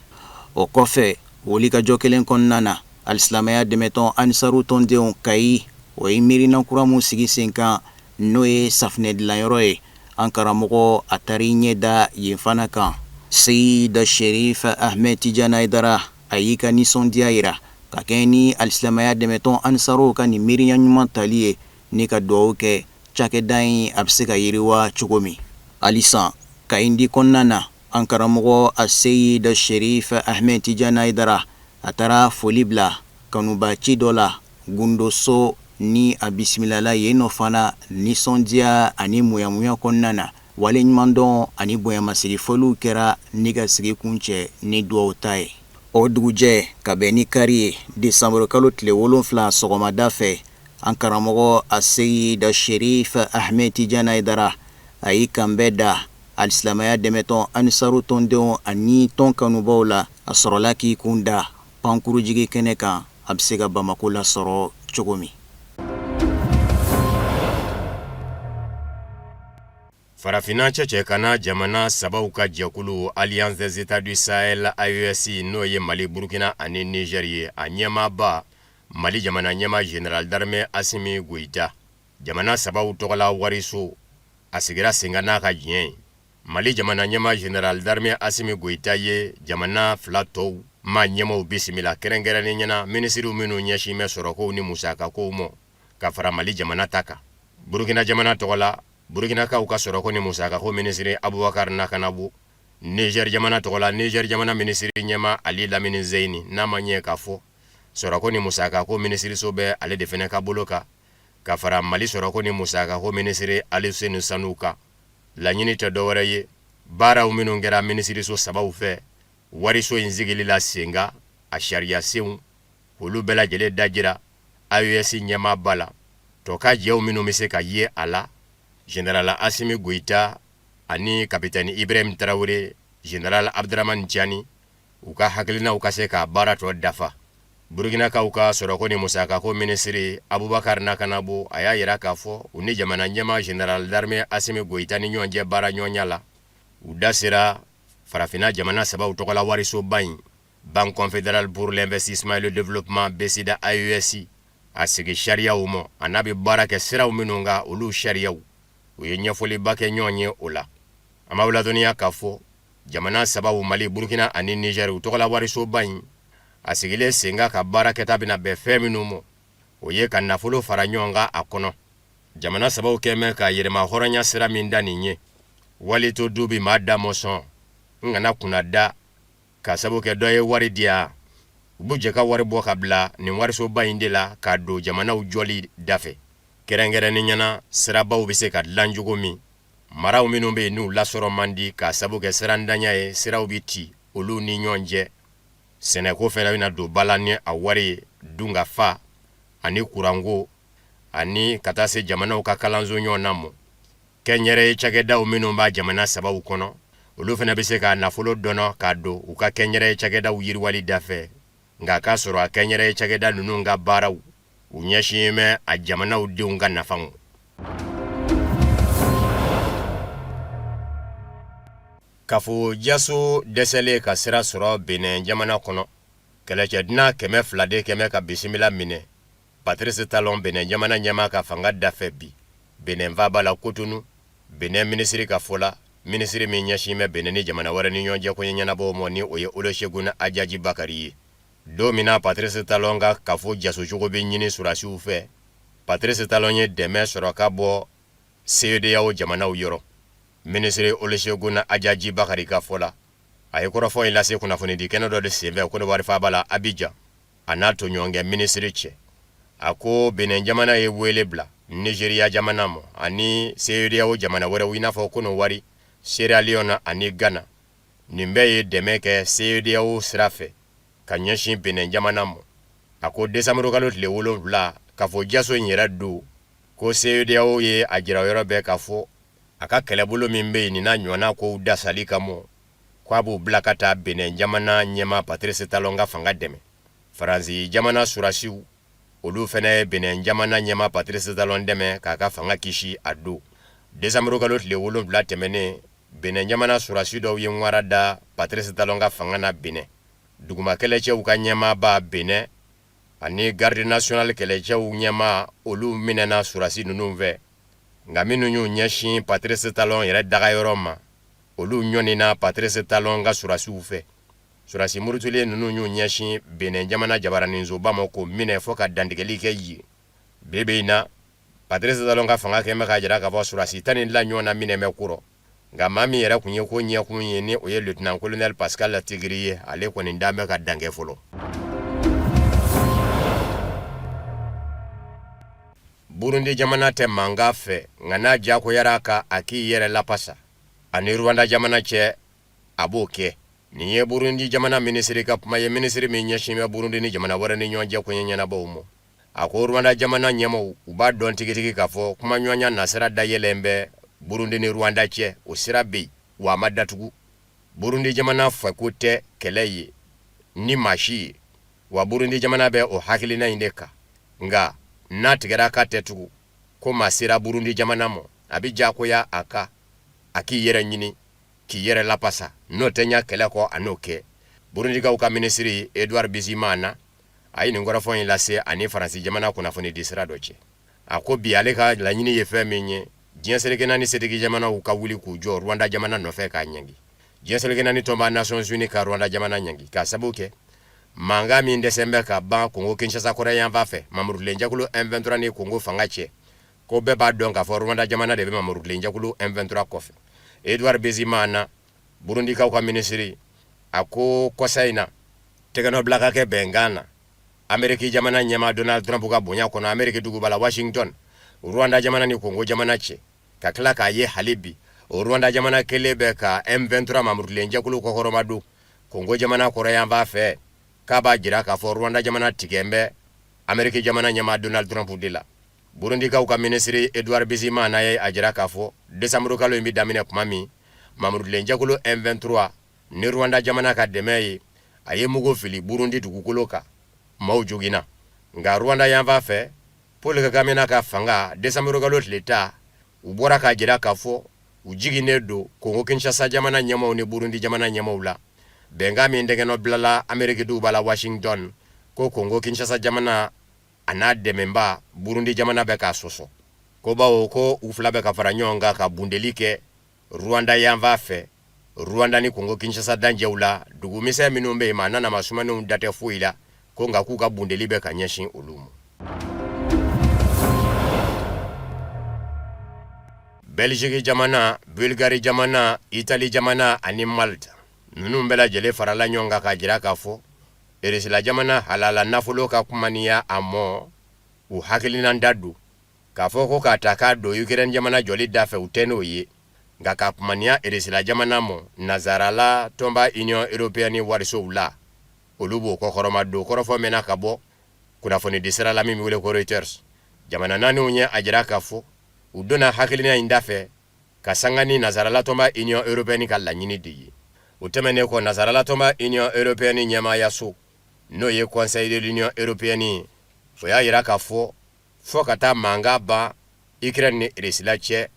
O kɔfɛ, wulikajɔ kelen kɔnɔna na, alisilamaya dɛmɛtɔn Ansaru tɔndenw Kayi, o ye miirina kura min sigi sen kan, n'o ye safunɛ dilanyɔrɔ ye, an karamɔgɔ a taar'i ɲɛ da yen fana kan. Seyid Sherif Ahmed Tijani Hayidara, a y'i ka nisɔndiya jira ka kɛɲɛ ni alisilamaya dɛmɛtɔn Ansaru ka nin miiriya ɲuman tali ye, ni ka dugawu kɛ cakɛda in a bɛ se ka yiriwa cogo min. Halisa Kayindi kɔnɔna na, an karamɔgɔ Aseyid Sherif Ahmed Tijani Hayidara, a taara foli bila kanubaci dɔ la Gundoso, ni a bisimilala yen nɔ fana nisɔndiya ani muyamuya kɔnɔna na. Waleɲumandɔn ani bonyamasegin foliw kɛra ni ka sigi kuncɛ ni dugawu ta ye. O dugujɛ ka bɛn ni kari ye, desanburu kalo tile 7 sɔgɔmada fɛ, an karamɔgɔ Aseyid Sherif Ahmed Tijani Hayidara, a y'i kanbɛn da alisilamaya dɛmɛtɔn Ansaru tɔndenw ani tɔn kanubaw la. A sɔrɔla k'i kun da pankurujigi kɛnɛ kan, a bɛ se ka Bamakɔ lasɔrɔ cogo min. Farafinna cɛcɛkana jamana sabaw ka jɛkulu Alliance des États du Sahel AES, n'o ye Mali, Burukina ani Niger ye, a ɲɛmaaba Mali jamana ɲɛmaa général d'armée Asimi Goyita, jamana sabaw tɔgɔla wariso a sigira sen kan n'a ka diɲɛ ye. Mali jamana ɲɛmaa général d'armée Asimi Goyita ye jamana fila tɔw maa ɲɛmaaw bisimila, kɛrɛnkɛrɛnnen ɲɛna minisiriw minnu ɲɛsin bɛ sɔrɔkow ni musakakow ma ka fara Mali jamana ta kan. Burukina jamana tɔgɔ la, Burukinakaw ka sɔrɔko ni musakako minisiri Abubakar Nakanabo, Niger jamana tɔgɔ la, Niger jamana minisiri ɲɛmaa Ali Lamini Zeyini, n'a ma ɲɛ k'a fɔ sɔrɔko ni musakako minisiriso bɛ ale de fana ka bolo kan, ka fara Mali sɔrɔko ni musakako minisiri Aluseni Sanu kan. Laɲini tɛ dɔwɛrɛ ye, baaraw minnu kɛra minisiriso sabaw fɛ wariso in sigili la sen kan, a sariyasenw, olu bɛɛ lajɛlen dajira AES ɲɛmaaba la, tɔkajɛw minnu bɛ se ka ye a la, Général Asimi Goyita ani Capitaine Ibrahim Tarawele Général Abdramane Tiani, u ka hakilinaw ka se ka baara tɔ dafa. Burukinakaw ka sɔrɔko ni musakako minisiri Abubakar Nakanabo, a y'a yira k'a fɔ u ni jamana ɲɛmaa Général d'armée Asimi Goyita ni ɲɔgɔn cɛ baara ɲɔgɔnya la, u da sera farafinna jamana sabaw tɔgɔla warisoba in, Banque confédérale pour l'investissement et le développement, BCID AES, a sigi sariyaw ma, a n'a bɛ baara kɛ siraw minnu kan, olu sariyaw, u ye ɲɛfɔliba kɛ ɲɔgɔn ye o la. An b'aw ladɔnniya k'a fɔ jamana sabaw, Mali, Burukina ani Niger, u tɔgɔla warisoba in a sigilen sen kan ka baara kɛta bɛna bɛn fɛn minnu ma, o ye ka nafolo fara ɲɔgɔn kan a kɔnɔ. Jamana sabaw kɛmɛ ka yɛrɛma hɔrɔnya sira min da nin ye, wali to du bi maa da mɔsɔn, n kana kunna da ka sabu kɛ dɔ ye wari di yan. U b'u jɛ ka wari bɔ ka bila nin warisoba in de la k'a don jamanaw jɔli dafɛ, kɛrɛnkɛrɛnnenya na sirabaw bɛ se ka dilan cogo min, maraw minnu bɛ yen n'u lasɔrɔ man di k'a sabu kɛ sirantanya ye, siraw bɛ ci olu ni ɲɔgɔn cɛ. Sɛnɛko fɛnɛ bɛna don ba la ni a wari ye, dunkafa ani kuranko, ani ka taa se jamanaw ka kalanso ɲɔgɔn na mɔ. Kɛnyɛrɛye cakɛdaw minnu b'a jamana sabaw kɔnɔ, olu fana bɛ se ka nafolo dɔnɔ k'a don u ka kɛnyɛrɛye cakɛdaw yiriwali dafɛ, nka k'a sɔrɔ a kɛnyɛrɛye cakɛda ninnu ka baaraw u ɲɛsin bɛ a jamanaw denw ka nafa ma. Kafo jaso dɛsɛlen ka sira sɔrɔ Benin jamana kɔnɔ, kɛlɛcɛ dunan 200 de kɛmɛ ka bisimila minɛ Patrice Talon, Benin jamana ɲɛmaa ka fanga dafɛ bi Benin faaba la Cotonou. Benin minisiri ka fɔ la, minisiri min ɲɛsin bɛ Benin ni jamana wɛrɛ ni ɲɔgɔn cɛ koɲɛ ɲɛnabɔw ma, ni o ye Olusegun Ajaji Bakari ye, don min na Patrice Talon ka kafo jaso cogo bɛ ɲini surasiw fɛ, Patrice Talon ye dɛmɛ sɔrɔ ka bɔ CEDEAO jamanaw yɔrɔ. Minisiri Olusegun Ajaji Bakari ka fɔ la, a ye kɔrɔfɔ in lase kunnafonidi kɛnɛ dɔ de senfɛ Côte d'Ivoire faaba la Abidjan, a n'a tɔɲɔgɔnkɛ minisiri cɛ. A ko Benin jamana ye wele bila Nigeria jamana ma ani CEDEAO jamana wɛrɛw, i n'a fɔ Kɔnɔwari, Sierra Leone ani Ghana. Nin bɛɛ ye dɛmɛ kɛ CEDEAO sira fɛ ka ɲɛsin Benin jamana ma. A ko desanburukalo tile 7, kafo jaso in yɛrɛ don, ko CEDEAO ye a jira yɔrɔ bɛɛ k'a fɔ a ka kɛlɛbolo min bɛ yen nin n'a ɲɔgɔnna kow dasali kama, ko a b'u bila ka taa Benin jamana ɲɛmaa Patrice Talon ka fanga dɛmɛ. Faransi jamana surasiw, olu fana ye Benin jamana ɲɛmaa Patrice Talon dɛmɛ k'a ka fanga kisi a don. Desanburukalo tile 7 tɛmɛnen, Benin jamana surasi dɔw ye ŋwara da Patrice Talon ka fanga na Benin. Duguma kɛlɛcɛw ka ɲɛmaaba Benin ani garde nationale kɛlɛcɛw ɲɛmaa, olu minɛna surasi ninnu fɛ, nka minnu y'u ɲɛsin Patrice Talon yɛrɛ dagayɔrɔ ma, olu ɲɔnina Patrice Talon ka surasiw fɛ. Surasi murutilen ninnu y'u ɲɛsin Benin jamana jabaraninsoba ma k'o minɛ fo ka dantigɛli kɛ yen. Bi bi in na, Patrice Talon ka fanga kɛn bɛ k'a jira k'a fɔ surasi 12 ɲɔgɔn na minɛ bɛ ko rɔ, nka maa min yɛrɛ tun ye ko ɲɛkun ye, ni o ye lieutenant colonel Pascal Tigri ye, ale kɔni dan bɛ ka dankɛ fɔlɔ. Burundi jamana tɛ mankan fɛ, nka n'a diyagoyara ka a k'i yɛrɛ lapasa ani Rwanda jamana cɛ, a b'o kɛ. Nin ye Burundi jamana minisiri ka kuma ye, minisiri min ɲɛsin bɛ Burundi ni jamana wɛrɛ ni ɲɔgɔn cɛ koɲɛ ɲɛnabɔw ma. A ko Rwanda jamana ɲɛmaaw, u b'a dɔn tigitigi k'a fɔ kumaɲɔgɔnya nasira dayɛlɛn bɛ Burundi ni Rwanda cɛ, o sira bɛ yen wa a ma datugu. Burundi jamana fɛko tɛ kɛlɛ ye ni maa si ye, wa Burundi jamana bɛ o hakilina in de kan, nka n'a tigɛra k'a tɛ tugu ko maa sera Burundi jamana ma, a bɛ diyagoya a kan a k'i yɛrɛ ɲini, k'i yɛrɛ lapasa, n'o tɛ ɲɛ kɛlɛ kɔ, a n'o kɛ. Burundikaw ka minisiri Edouard Bizimana, a ye nin kɔrɔfɔ in lase ani Faransi jamana kunnafonidi sira dɔ cɛ. A ko bi ale ka laɲini ye fɛn min ye, diɲɛ seleke naani setigi jamanaw ka wuli k'u jɔ Rwanda jamana nɔfɛ k'a ɲangi. Diɲɛ seleke naani tɔnba Nations Unies ka Rwanda jamana ɲangi k'a sababu kɛ mankan min dɛsɛn bɛ ka ban Kongo Kinshasa kɔrɔn yanfan fɛ, mamurukilenjɛkulu M23 ni Kongo fanga cɛ, ko bɛɛ b'a dɔn k'a fɔ Rwanda jamana de bɛ mamurukilenjɛkulu M23 kɔfɛ. Edouard Bizimana, Burundikaw ka minisiri, a ko kɔsa in na, tɛgɛnɔbila ka kɛ bɛnkan na Ameriki jamana ɲɛmaa Donald Trump ka bonya kɔnɔ Ameriki duguba la Washington, Rwanda jamana ni Kongo jamana cɛ, ka tila k'a ye hali bi o Rwanda jamana kelen bɛ ka M23 mamurukilenjɛkulu kɔkɔrɔmadon Kongo jamana kɔrɔyanfan fɛ, k'a b'a jira k'a fɔ Rwanda jamana tigɛn bɛ Ameriki jamana ɲɛmaa Donald Trump de la. Burundikaw ka minisiri Edouard Bizimana ye a jira k'a fɔ desanburukalo in bɛ daminɛ tuma min, mamurukilenjɛkulu M23 ni Rwanda jamana ka dɛmɛ ye, a ye mugu fili Burundi dugukolo kan, maaw joginna. Nka Rwanda yanfan fɛ, Paul Kagame n'a ka fanga, desanburukalo tile 10, u bɔra k'a jira k'a fɔ u jiginnen don Kongo Kinshasa jamana ɲɛmaaw ni Burundi jamana ɲɛmaaw la. Bɛnkan min tɛgɛnɔ bilala Ameriki duguba la Washington, ko Kongo Kinshasa jamana a n'a dɛmɛba Burundi jamana bɛ k'a sɔsɔ, ko bawo ko u fila bɛ ka fara ɲɔgɔn kan ka bundeli kɛ Rwanda yanfan fɛ, Rwanda ni Kongo Kinshasa dancɛw la, dugu misɛn minnu bɛ yen, maa nana masumannenw da tɛ foyi la, ko nka k'u ka bundeli bɛ ka ɲɛsin olu ma. Belgique jamana, Bulgarie jamana, Italie jamana ani Malte, ninnu bɛɛ lajɛlen farala ɲɔgɔn kan k'a jira k'a fɔ Irisila jamana halala nafolo ka kumaniya a mɔ, u hakilinanta don k'a fɔ ko k'a ta k'a don Ukraine jamana jɔli da fɛ, u tɛ n'o ye, nka ka kumaniya Irisila jamana mɔ nazarala tɔnba Union européenne warisow la, olu b'o kɔkɔrɔma don. Kɔrɔfɔ mɛnna ka bɔ kunnafonidi sira la min bɛ wele ko Reuters. Jamana naaniw ye a jira k'a fɔ u donna hakilina in da fɛ ka sanga ni nazarala tɔnba Union européenne ka laɲini de ye. O tɛmɛnen kɔ, nazarala tɔnba Union européenne ɲɛmaayaso, n'o ye Conseil de l'Union européenne ye, o y'a jira k'a fɔ fo ka taa mankan ban Ukraine ni Irisila cɛ,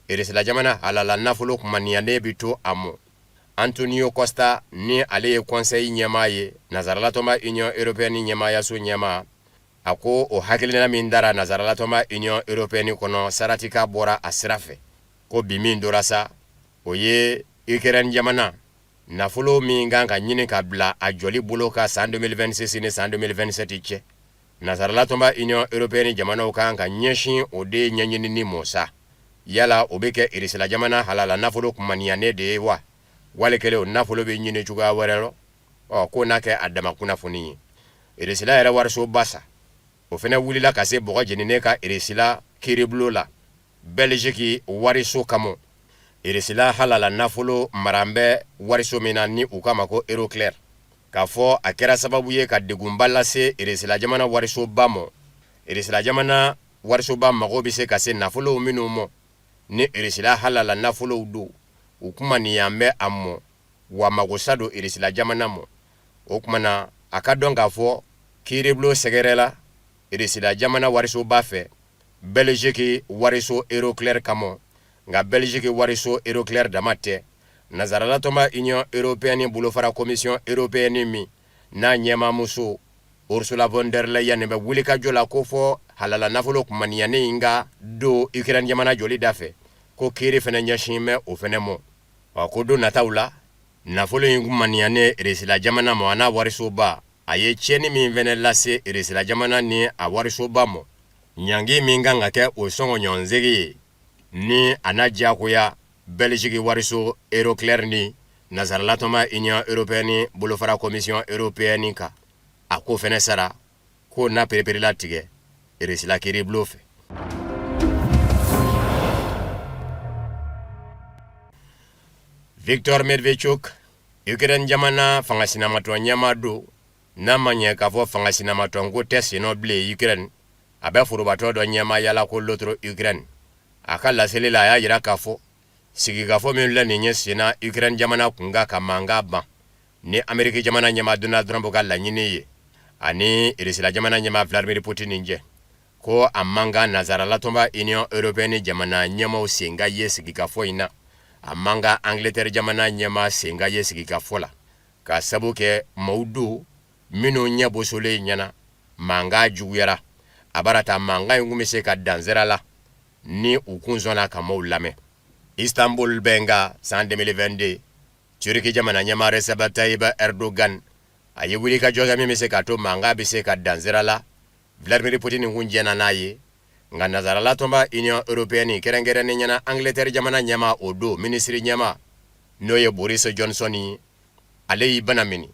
Irisila jamana halala nafolo kumaniyanen bɛ to a mɔ. Antonio Costa, ni ale ye conseil ɲɛmaa ye, nazarala tɔnba Union européenne ɲɛmaayaso ɲɛmaa, a ko o hakilina min dara nazarala tɔnba Union européenne kɔnɔ, saratika bɔra a sira fɛ, ko bi min dora sa, o ye Ukraine jamana nafolo min kan ka ɲini ka bila a jɔli bolo ka san 2026 ni san 2027 cɛ, nazarala tɔnba Union européenne jamanaw kan ka ɲɛsin o de ɲɛɲinini mɔ sa. Yala o bɛ kɛ Irisila jamana halala nafolo kumaniyanen de ye wa, wali kelen o nafolo bɛ ɲini cogoya wɛrɛ rɔ? Ɔ, ko n'a kɛ a dama kunnafoni ye. Irisila yɛrɛ warisoba sa, o fana wulila ka se bɔgɔ jeninen ka Irisila kiiribulon la Belgique wariso kama. Irisila halala nafolo maran bɛ wariso min na, ni u k'a ma ko Euroclear, k'a fɔ a kɛra sababu ye ka degunba lase Irisila jamana warisoba ma. Irisila jamana warisoba mago bɛ se ka se nafolow minnu ma, ni Irisila halala nafolow don, u kumaniyan bɛ a mɔ wa magosa don Irisila jamana ma. O tuma na, a ka dɔn k'a fɔ kiiribulon sɛgɛrɛla Irisila jamana warisoba fɛ Belgique wariso Euroclear kama. Nka Belgique wariso Euroclear dama tɛ, nazarala tɔnba Union européenne bolofara Commission européenne min n'a ɲɛmaamuso Ursula von der Leyen bɛ wulikajɔ la ko fɔ halala nafolo kumaniyanen in ka don Ukraine jamana jɔli da fɛ, ko kiiri fana ɲɛsin bɛ o fana ma. Ɔ, ko don nataw la, nafolo in kumaniyanen Irisila jamana ma, a n'a warisoba, a ye tiɲɛni min fana lase Irisila jamana ni a warisoba ma, ɲangi min kan ka kɛ o sɔngɔɲɔgɔnsegi ye, ni a na diyagoya Belgique wariso Euroclear ni nazarala tɔnba Union européenne bolofara Commission européenne kan, a ko fana sara ko na pereperela tigɛ Irisila kiiribulon fɛ. Victor Medvedchuk, Ukraine jamana fanga sinamatɔn ɲɛmaa don, n'a ma ɲɛ k'a fɔ fanga sinamatɔn ko tɛ sennɔ bilen Ukraine, a bɛ forobatɔn dɔ ɲɛmaaya la ko L'autre Ukraine. A ka laseli la, a y'a jira k'a fɔ sigikafɔ min filɛ nin ye senna Ukraine jamana kunkan ka mankan ban, ni Ameriki jamana ɲɛmaa Donald Trump ka laɲini ye ani Irisila jamana ɲɛmaa Vladimir Putin cɛ, ko a man kan nazarala tɔnba Union européenne jamana ɲɛmaaw sen ka ye sigikafɔ in na, a man kan Angleterre jamana ɲɛmaa sen ka ye sigikafɔ la, k'a sabu kɛ maaw don minnu ɲɛ bosolen ɲɛna mankan juguyara. A bara ta mankan in kun bɛ se ka dan sira la ni u kun sɔnna ka maaw lamɛn. Istanbul bɛnkan san 2022, Turki jamana ɲɛmaa Recep Tayyip Erdogan a ye wulikajɔ kɛ min bɛ se k'a to mankan bɛ se ka dan sira la. Vladimir Putin kun jɛnna n'a ye, nka nazarala tɔnba Union européenne, kɛrɛnkɛrɛnnen ɲɛna Angleterre jamana ɲɛmaa, o don minisiri ɲɛmaa, n'o ye Boris Johnson ye, ale y'i bana mini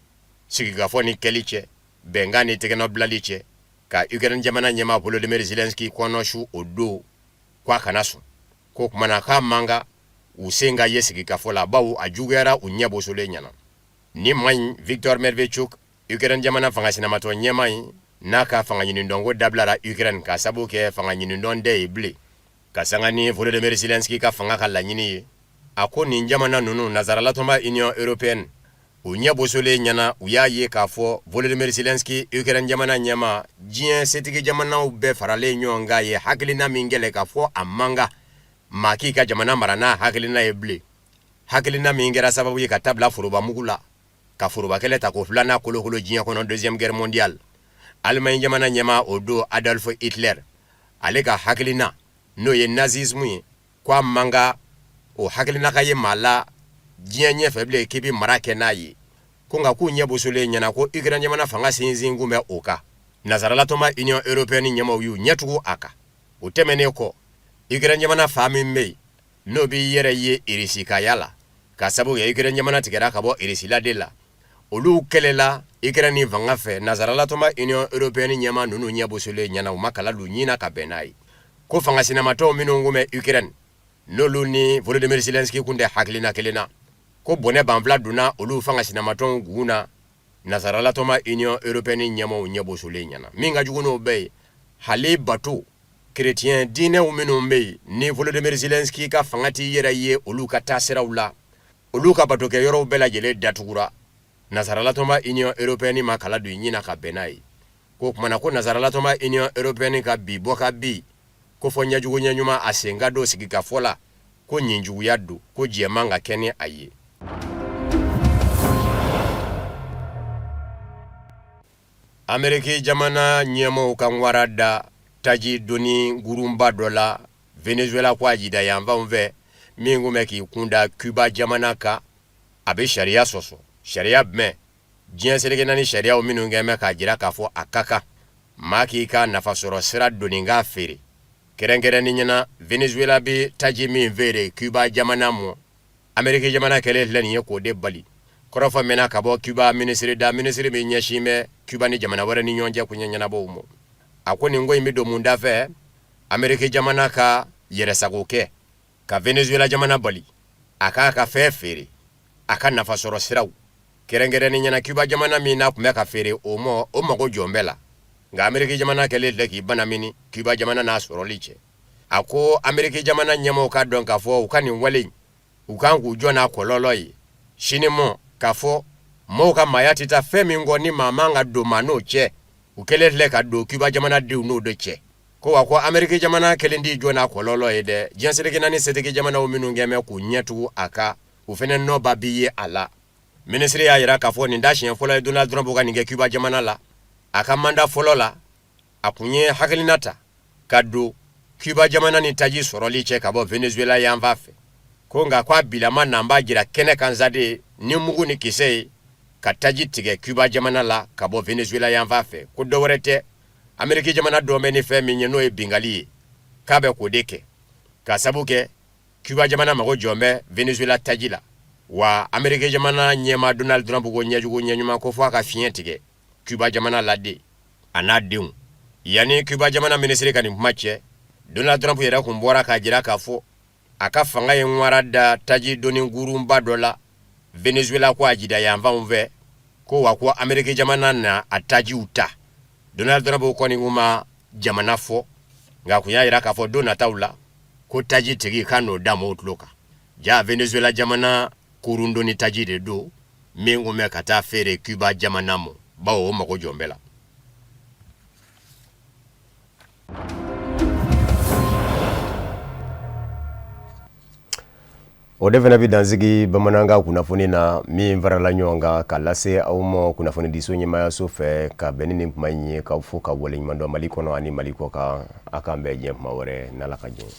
sigikafɔ ni kɛli cɛ, bɛnkan ni tɛgɛnɔbilali cɛ, ka Ukraine jamana ɲɛmaa Volodymyr Zelensky kɔnɔsu o don ko a kana sɔn ko kumana k'a man kan u sen ka ye sigikafɔ la, bawo a juguyara u ɲɛ bosolen ɲɛna. Ni maa in, Victor Medvedchuk, Ukraine jamana fanga sinamatɔn ɲɛmaa in, n'a ka fanga ɲinidɔnko dabilara Ukraine ka sabu kɛ fanga ɲinidɔn tɛ ye bilen, ka sanga ni Volodymyr Zelensky ka fanga ka laɲini ye, a ko nin jamana ninnu, nazaralatɔnba Union européenne U ɲɛ bosolen ɲɛna, u y'a ye k'a fɔ Volodymyr Zelensky, Ukraine jamana ɲɛmaa, diɲɛ setigi jamanaw bɛɛ faralen ɲɔgɔn kan ye hakilina min kɛlɛ k'a fɔ a man kan maa k'i ka jamana mara n'a hakilina ye bilen, hakilina min kɛra sababu ye ka ta bila forobamugu la, ka forobakɛlɛ ta ko filanan kolokolo diɲɛ kɔnɔ, deuxième guerre mondiale. Allemagne jamana ɲɛmaa o don, Adolf Hitler, ale ka hakilina n'o ye nazisme ye, ko a man kan o hakilina ka ye maa la diɲɛ ɲɛfɛ bilen k'i bɛ mara kɛ n'a ye. Ko nka k'u ɲɛ bosolen ɲɛna ko Ukraine jamana fanga sinsin kun bɛ o kan, nansaralatɔnba Union européenne ɲɛmaaw y'u ɲɛtugu a kan. O tɛmɛnen kɔ, Ukraine jamana fan min bɛ yen n'o b'i yɛrɛ ye irisikaya la, ka sabu kɛ Ukraine jamana tigɛra ka bɔ Irisila de la, olu kɛlɛla Ukraine fanga fɛ. Nansaralatɔnba Union européenne ɲɛmaa ninnu ɲɛ bosolen ɲɛna, u ma kala don ɲin na ka bɛn n'a ye ko fanga sinamatɔnw minnu kun bɛ Ukraine, n'olu ni Volodymyr Zelensky kun tɛ hakilina kelen na, ko bɔnɛ banfila donna olu fanga sinamatɔnw kun na. Nansaralatɔnba Union européenne ɲɛmaaw ɲɛ bosolen ɲɛna, min ka jugu n'o bɛɛ ye, hali bato kerecɛn diinɛw minnu bɛ yen ni Volodymyr Zelensky ka fanga t'i yɛrɛ ye olu ka taasiraw la, olu ka batokɛyɔrɔw bɛɛ lajɛlen datugura. Nansaralatɔnba Union européenne ma kala don ɲin na ka bɛn n'a ye. Ko o tuma na ko nansaralatɔnba Union européenne ka bi bɔ ka bi ko fɔ ɲɛjugu ɲɛɲuman a sen ka don sigikafɔ la, ko ɲinjuguya don, ko jɛ man ka kɛ ni a ye. Ameriki jamana ɲɛmɔgɔw ka ŋwara da taji doni kurunba dɔ la Venezuela kɔgɔjida yanfanw fɛ, min kun bɛ k'i kunda Cuba jamana kan, a bɛ sariya sɔsɔ. Sariya jumɛn? Diɲɛ seleke naani sariyaw minnu kɛn bɛ k'a jira k'a fɔ a ka kan maa k'i ka nafasɔrɔ sira doni k'a feere. Kɛrɛnkɛrɛnnenya na, Venezuela bɛ taji min feere Cuba jamana ma, Ameriki jamana kɛlen filɛ nin ye k'o de bali. Kɔrɔfɔ mɛnna ka bɔ Cuba minisiri da, minisiri min ɲɛsin bɛ Cuba ni jamana wɛrɛ ni ɲɔgɔn cɛ koɲɛ ɲɛnabɔw ma. A ko nin ko in bɛ don mun da fɛ? Ameriki jamana ka yɛrɛsago kɛ ka Venezuela jamana bali a k'a ka fɛn feere, a ka nafasɔrɔ siraw, kɛrɛnkɛrɛnnenya na Cuba jamana min n'a tun bɛ ka feere o ma, o mago jɔn bɛɛ la. Nka Ameriki jamana kɛlen filɛ k'i banamini Cuba jamana n'a sɔrɔli cɛ. A ko Ameriki jamana ɲɛmɔgɔw k'a dɔn k'a fɔ u ka nin wale in, u kan k'u jɔ n'a kɔlɔlɔ ye sini mɔ, k'a fɔ maaw ka maaya tɛ taa fɛn min kɔ ni maa man ka don maa n'o cɛ, u kɛlen filɛ ka don Cuba jamana denw n'o de cɛ. Ko wa ko Ameriki jamana kelen t'i jɔ n'a kɔlɔlɔ ye dɛ, diɲɛ seleke naani setigi jamanaw minnu kɛn bɛ k'u ɲɛtugu a kan, u fana nɔba bi ye a la. Minisiri y'a jira k'a fɔ nin t'a siɲɛ fɔlɔ ye Donald Trump ka nin kɛ Cuba jamana la. A ka mandat fɔlɔ la, a kun ye hakilina ta ka don Cuba jamana ni taji sɔrɔli cɛ ka bɔ Venezuela yanfan fɛ. Ko nka ko a bilama n'an b'a jira kɛnɛ kan sa de ni mugu ni kisɛ ye ka taji tigɛ Cuba jamana la ka bɔ Venezuela yanfan fɛ. Ko dɔ wɛrɛ tɛ, Ameriki jamana dɔn bɛ ni fɛn min ye, n'o ye bingali ye, k'a bɛ k'o de kɛ ka sabu kɛ Cuba jamana mago jɔn bɛ Venezuela taji la. Wa Ameriki jamana ɲɛmaa Donald Trump ko ɲɛjugu ɲɛɲuman ko fɔ a ka fiɲɛ tigɛ Cuba jamana la de a n'a denw. Yanni Cuba jamana minisiri ka nin kuma cɛ, Donald Trump yɛrɛ kun bɔra k'a jira k'a fɔ a ka fanga ye ŋwara da taji doni kurunba dɔ la Venezuela kɔgɔjida yanfanw fɛ, ko wa ko Ameriki jamana na a tajiw ta. Donald Trump kɔni kun ma jamana fɔ, nka kun y'a jira k'a fɔ don nataw la ko taji tigi ka n'o da mɔgɔw tulo kan. Ja Venezuela jamana kurun doni taji de don min kun bɛ ka taa feere Cuba jamana ma, bawo o mago jɔn bɛɛ la. O de fana bɛ dansigi bamanankan kunnafoni na min farala ɲɔgɔn kan ka lase aw ma kunnafonidiso ɲɛmaayaso fɛ ka bɛn ni nin kuma in ye, k'aw fo ka waleɲuman dɔn Mali kɔnɔ ani Mali kɔ kan. A k'an bɛn diɲɛ kuma wɛrɛ n'Ala ka jɛn ye.